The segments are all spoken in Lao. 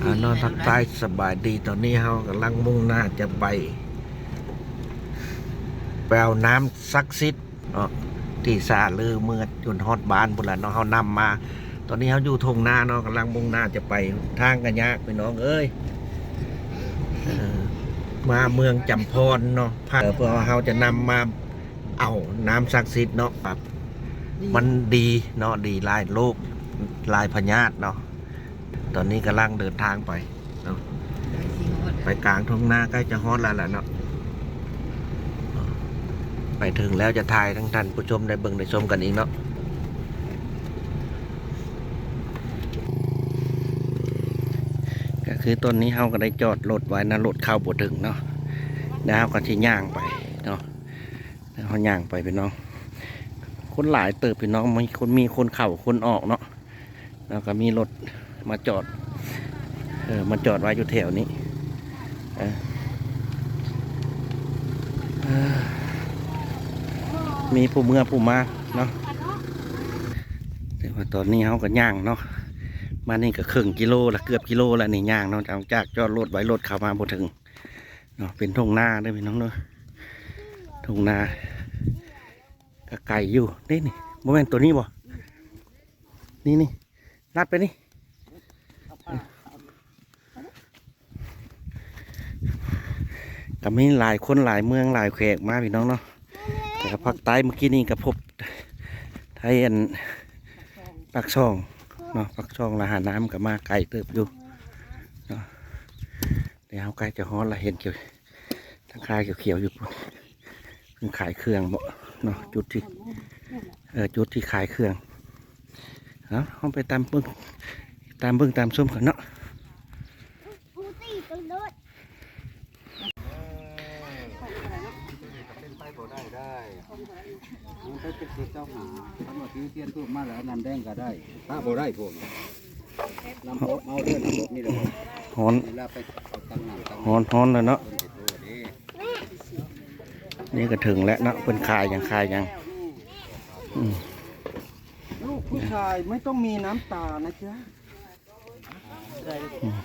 ອາ ເນາະ ທັກທາຍສະບາຍດີ. ຕອນນີ້ເຮົາກຳລັງມຸ່ງໜ້າຈະໄປ ໄປເອົານ້ຳສັກສິດເນາະ ທີ່ສາລືເມືອຈົນຮອດບ້ານພຸ້ນລະເນາະ. ເຮົານຳມາ ຕອນນີ້ເຮົາຢູ່ທົ່ງນາເນາະ ກຳລັງມຸ່ງໜ້າຈະໄປ. ທາງກໍຍາກພີ່ນ້ອງເອີຍ ເອີ ມາເມືອງຈຳພອນເນາະ ເພື່ອວ່າເຮົາຈະນຳມາເອົານ້ຳສັກສິດເນາະ. ມັນດີເນາະ ດີຫຼາຍໂລກ ຫຼາຍພະຍາດເນາະ. ຕອນນີ້ກຳລັງເດີນທາງໄປເນາະ ໄປກາງທົ່ງນາ ໃກ້ຈະຮອດແລ້ວລະເນາະ. ໄປເຖິງແລ້ວຈະຖ່າຍໃຫ້ທ່ານຜູ້ຊົມໄດ້ເບິ່ງໄດ້ຊົມກັນອີກເນາະ. ກໍຄືຕອນນີ້ເຮົາກໍໄດ້ຈອດລົດໄວ້ນະ ລົດເຂົ້າບໍ່ເຖິງເນາະ ແລ້ວເຮົາກໍຊິຍ່າງໄປເນາະ. ເຮົາຍ່າງໄປພີ່ນ້ອງ ຄົນຫຼາຍເຕີບພີ່ນ້ອງ ມີຄົນ ມີຄົນເຂົ້າຄົນອອກເນາະ. ແລ້ວກໍມີລົດມາຈອດ ເອີ ມາຈອດໄວ້ຢູ່ແຖວນີ້ ເອີ ເອີ ມີຜູ້ເມືອຜູ້ມາເນາະ. ແຕ່ວ່າຕອນນີ້ເຮົາກໍຍ່າງເນາະ ມານີ້ກໍເຄິ່ງກິໂລລະ ເກືອບກິໂລລະນີ້ ຍ່າງເນາະ ຈາກ ຈາກຈອດລົດໄວ້ ລົດເຂົ້າມາບໍ່ເຖິງເນາະ. ເປັນທົ່ງນາເດີພີ່ນ້ອງເດີ ທົ່ງນາ ກໍໄກຢູ່ເດ້ນີ້. ບໍ່ແມ່ນຕົວນີ້ບໍ່? ນີ້ ນີ້ ລັດໄປນີ້ ກໍມີຫຼາຍຄົນຫຼາຍເມືອງຫຼາຍແຂວງມາພີ່ນ້ອງເນາະ. ແຕ່ພາກໃຕ້ເມື່ອກີ້ນີ້ກໍພົບໄທອັນ ປາກຊ່ອງເນາະ ປາກຊ່ອງລະຫານ້ຳກໍມາໄກເຕີບຢູ່ເນາະ. ແລ້ວເຮົາໃກ້ຈະຮອດລະ ເຫັນຂຽວ ທາງຄາຂຽວໆຢູ່ພຸ້ນ ເພິ່ນຂາຍເຄື່ອງບໍເນາະ ຈຸດທີ່ ເອີ ຈຸດທີ່ຂາຍເຄື່ອງ. ເອົາ ເຮົາໄປຕາມເບິ່ງ ຕາມເບິ່ງຕາມຊົມກັນເນາະ. ເປັນໄປບໍ່ໄດ້ ໄດ້ ມັນໄປເປັນເຂດເຈົ້າຫາ ຄັນວ່າຖືທຽນທູບມາແລ້ວ ນ້ຳແດງກໍໄດ້ ພະບໍ່ໄດ້ພວກ ນ້ຳອົບເອົາເດີ ນ້ຳອົບນີ້ແຫຼະ ຮ້ອນ ເວລາໄປເອົາຕັກນ້ຳຕັກ ຮ້ອນ ຮ້ອນແລ້ວເນາະ. ນີ້ກໍເຖິງແລ້ວເນາະ ເພິ່ນຂາຍຫຍັງ ຂາຍຫຍັງ ອືມ ລູກຜູ້ຊາຍไม่ต้องมีน้ำตานะจ๊ะ ອືມ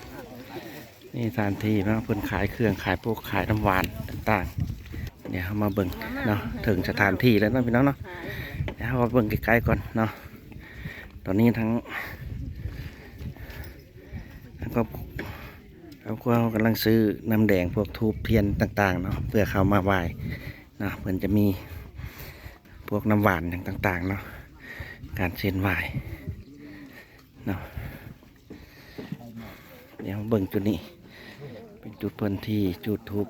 ນີ້ສະຖານທີ່ເນາະ ເພິ່ນຂາຍເຄື່ອງ ຂາຍພວກ ຂາຍນ້ຳຫວານຕ່າງໆ. ດຽວເຮົາມາເບິ່ງເນາະ ເຖິງສະຖານທີ່ແລ້ວເນາະພີ່ນ້ອງເນາະ. ດຽວເຮົາມາເບິ່ງໃກ້ໆກ່ອນເນາະ. ຕອນນີ້ທັງ ທັງຄອບ ຄອບຄົວເຮົາກຳລັງຊື້ນ້ຳແດງ ພວກທູບທຽນຕ່າງໆເນາະ ເພື່ອເຂົ້າມາໄຫວ້ເນາະ. ເພິ່ນຈະມີພວກນ້ຳຫວານຫຍັງຕ່າງໆເນາະ ການເສັ້ນໄຫວ້ເນາະ. ດຽວເບິ່ງຈຸດນີ້ ເປັນຈຸດເພິ່ນທີ່ຈູດທູບ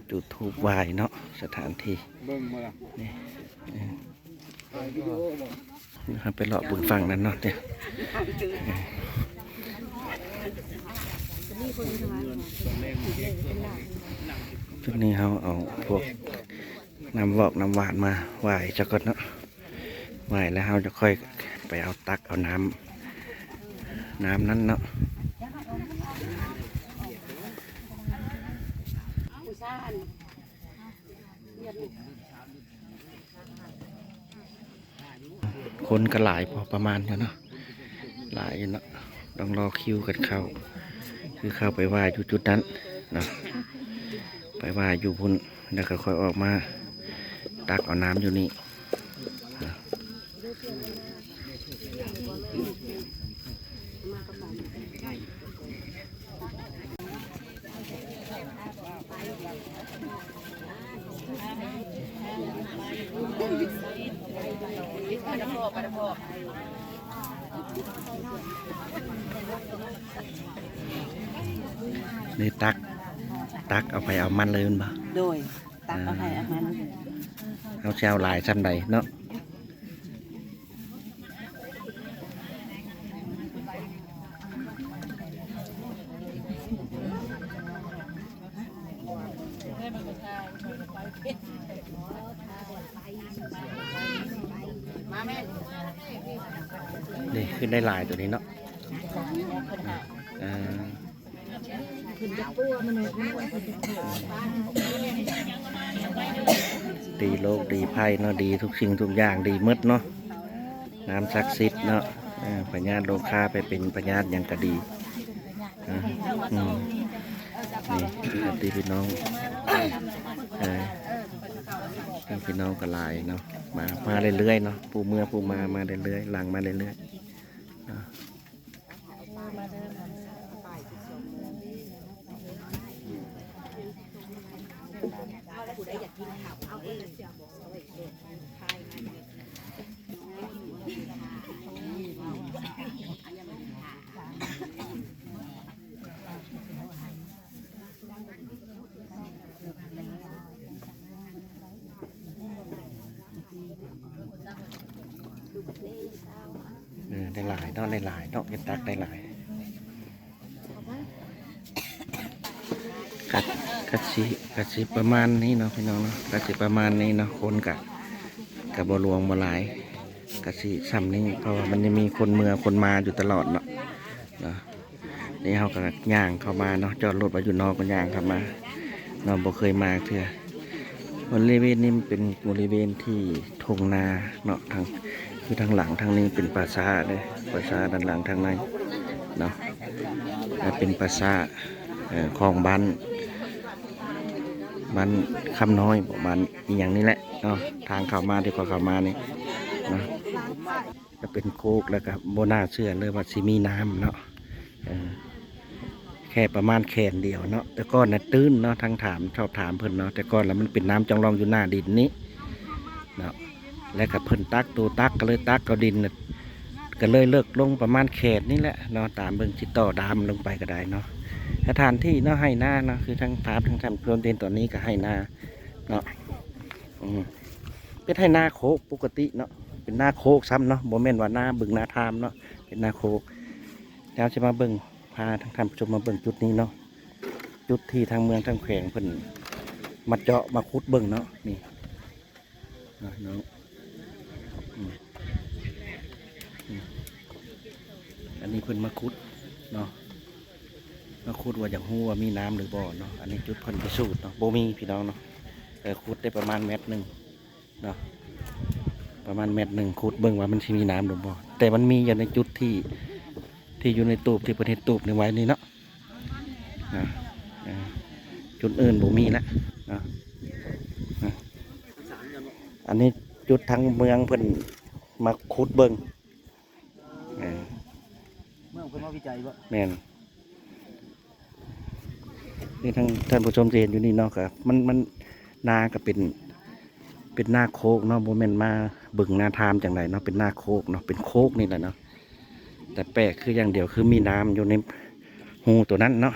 ຈູດທູບໄຫວ້ເນາະ ສະຖານທີ່ ເບິ່ງບໍ່ລະ ນີ້ ເອີ ເຮົາໄປເລາະເບິ່ງຝັ່ງນັ້ນເນາະ ເອີ ຈຸດນີ້ເຮົາເອົາພວກ ນ້ຳວອກນ້ຳຫວານມາໄຫວ້ຊະກ່ອນເນາະ. ໄຫວ້ແລ້ວເຮົາຈະຄ່ອຍໄປເອົາຕັກເອົານ້ຳ ນ້ຳນັ້ນເນາະ. ຄົນກໍຫຼາຍພໍປະມານຢູ່ເນາະ ຫຼາຍຢູ່ເນາະ ຕ້ອງລໍຄິວກັນເຂົ້າ ຄືເຂົ້າໄປໄຫວ້ຢູ່ຈຸດນັ້ນເນາະ ໄປໄຫວ້ຢູ່ພຸ້ນ ແລ້ວກໍຄ່ອຍອອກມາຕັກເອົານ້ຳຢູ່ນີ້ເນາະ. ນີ້ຕັກ ຕັກເອົາໃຜເອົາມັນເລີຍແມ່ນບໍ່? ໂດຍ ຕັກເອົາໃຜເອົາມັນ ເຮົາຊິເອົາຫຼາຍສ່ຳໃດເນາະ. ນີ້ຂຶ້ນໄດ້ຫຼາຍຕົວນີ້ເນາະ ເອີ ດີໂລກດີໄພເນາະ ດີທຸກສິ່ງທຸກຢ່າງ ດີໝົດເນາະ ນ້ຳສັກສິດເນາະ ເອີ ພະຍາດໂລຄາໄປເປັນພະຍາດຫຍັງກໍດີ ອ່າ ອືມ ນີ້ ຍາດຕິພີ່ນ້ອງ ເອີ ຍາດຕິພີ່ນ້ອງກໍຫຼາຍເນາະ ມາ ມາເລື້ອຍໆເນາະ ຜູ້ເມືອຜູ້ມາ ມາເລື້ອຍໆ ຫຼັ່ງມາເລື້ອຍໆເນາະ. ເອີ ໄດ້ຫຼາຍເນາະ ໄດ້ຫຼາຍເນາະ ເຮັດຕັກໄດ້ຫຼາຍ. ກະ ກະຊິ ກະຊິປະມານນີ້ເນາະ ພີ່ນ້ອງເນາະ ກະຊິປະມານນີ້ເນາະ ຄົນກະ ກະບໍ່ຫຼວງບໍ່ຫຼາຍ ກະຊິຊ່ຳນີ້ ເພາະວ່າມັນຍັງມີຄົນເມືອຄົນມາຢູ່ຕະຫຼອດເນາະ ເນາະ. ນີ້ເຮົາກໍຍ່າງເຂົ້າມາເນາະ ຈອດລົດໄວ້ຢູ່ນອກກໍຍ່າງເຂົ້າມາເນາະ ບໍ່ເຄີຍມາເທື່ອ. ບໍລິເວນນີ້ມັນເປັນບໍລິເວນທີ່ທົ່ງນາເນາະ ທາງ ຄືທາງຫຼັງທາງນີ້ເປັນປ່າຊ້າເດ້ ປ່າຊ້າດ້ານຫຼັງທາງໃນເນາະ ແລະເປັນປ່າຊ້າ ເອີ ຂອງບ້ານ ບ້ານຄຳນ້ອຍ ບ້ານອີ່ຫຍັງນີ້ແຫຼະເນາະ ທາງເຂົ້າມາທີ່ຂ້ອຍເຂົ້າມານີ້ເນາະ. ກໍເປັນໂຄກ ແລ້ວກໍບໍ່ໜ້າເຊື່ອເລີຍວ່າຊິມີນ້ຳເນາະ ເອີ ແຄ່ປະມານແຂນດຽວເນາະ. ແຕ່ກ່ອນນະຕື້ນເນາະ ທາງຖາມ ຊອບຖາມເພິ່ນເນາະ ແຕ່ກ່ອນລະມັນເປັນນ້ຳຈອງລ່ອງຢູ່ໜ້າດິນນີ້ເນາະ ແລ້ວກໍເພິ່ນຕັກ ໂຕຕັກກໍເລີຍຕັກເອົາດິນ ກໍເລີຍເລິກລົງປະມານແຂນນີ້ແຫຼະເນາະ ຕາມເບິ່ງຊິຕໍ່ດາມລົງໄປກໍໄດ້ເນາະ. ສະຖານທີ່ເນາະ ໄຮ່ນາເນາະ ຄືທາງພາບທາງທ່ານຜູ້ຊົມເຫັນຕອນນີ້ກໍໄຮ່ນາເນາະ ອືມ ເປັນໄຮ່ນາໂຄກປົກກະຕິເນາະ ເປັນນາໂຄກຊ້ຳເນາະ ບໍ່ແມ່ນວ່ານາບຶງນາທາມເນາະ ເປັນນາໂຄກ. ດຽວຊິມາເບິ່ງ ພາທາງທ່ານຜູ້ຊົມມາເບິ່ງຈຸດນີ້ເນາະ ຈຸດທີ່ທາງເມືອງທາງແຂວງເພິ່ນມາເຈາະມາຂຸດເບິ່ງເນາະ ນີ້ເນາະ ອືມ ອືມ ອັນນີ້ເພິ່ນມາຂຸດເນາະ ມາຂຸດວ່າຢາກຮູ້ວ່າມີນ້ຳຫຼືບໍ່ເນາະ. ອັນນີ້ຈຸດເພິ່ນພິສູດເນາະ ບໍ່ມີພີ່ນ້ອງເນາະ ເອີ ຂຸດໄດ້ປະມານແມັດໜຶ່ງເນາະ ປະມານແມັດໜຶ່ງ ຂຸດເບິ່ງວ່າມັນຊິມີນ້ຳຫຼືບໍ່ ແຕ່ມັນມີຢູ່ໃນຈຸດທີ່ ທີ່ຢູ່ໃນຕູບ ທີ່ເພິ່ນເຮັດຕູບນີ້ໄວ້ນີ້ເນາະ ນະ ເອີ ຈຸດອື່ນບໍ່ມີລະເນາະ ນະ. ອັນນີ້ຈຸດທາງເມືອງເພິ່ນມາຂຸດເບິ່ງ ເອີ ເມືອງເພິ່ນມາວິໄຈບໍ່? ແມ່ນ. ນີ້ທາງທ່ານຜູ້ຊົມຈະເຫັນຢູ່ນີ້ເນາະ ກໍມັນ ມັນ ນາກໍເປັນ ເປັນນາໂຄກເນາະ ບໍ່ແມ່ນມາບຶງນາທາມຈັ່ງໃດເນາະ ເປັນນາໂຄກເນາະ ເປັນໂຄກນີ້ແຫຼະເນາະ. ແຕ່ແປກຄືຢ່າງດຽວ ຄືມີນ້ຳຢູ່ໃນຮູໂຕນັ້ນເນາະ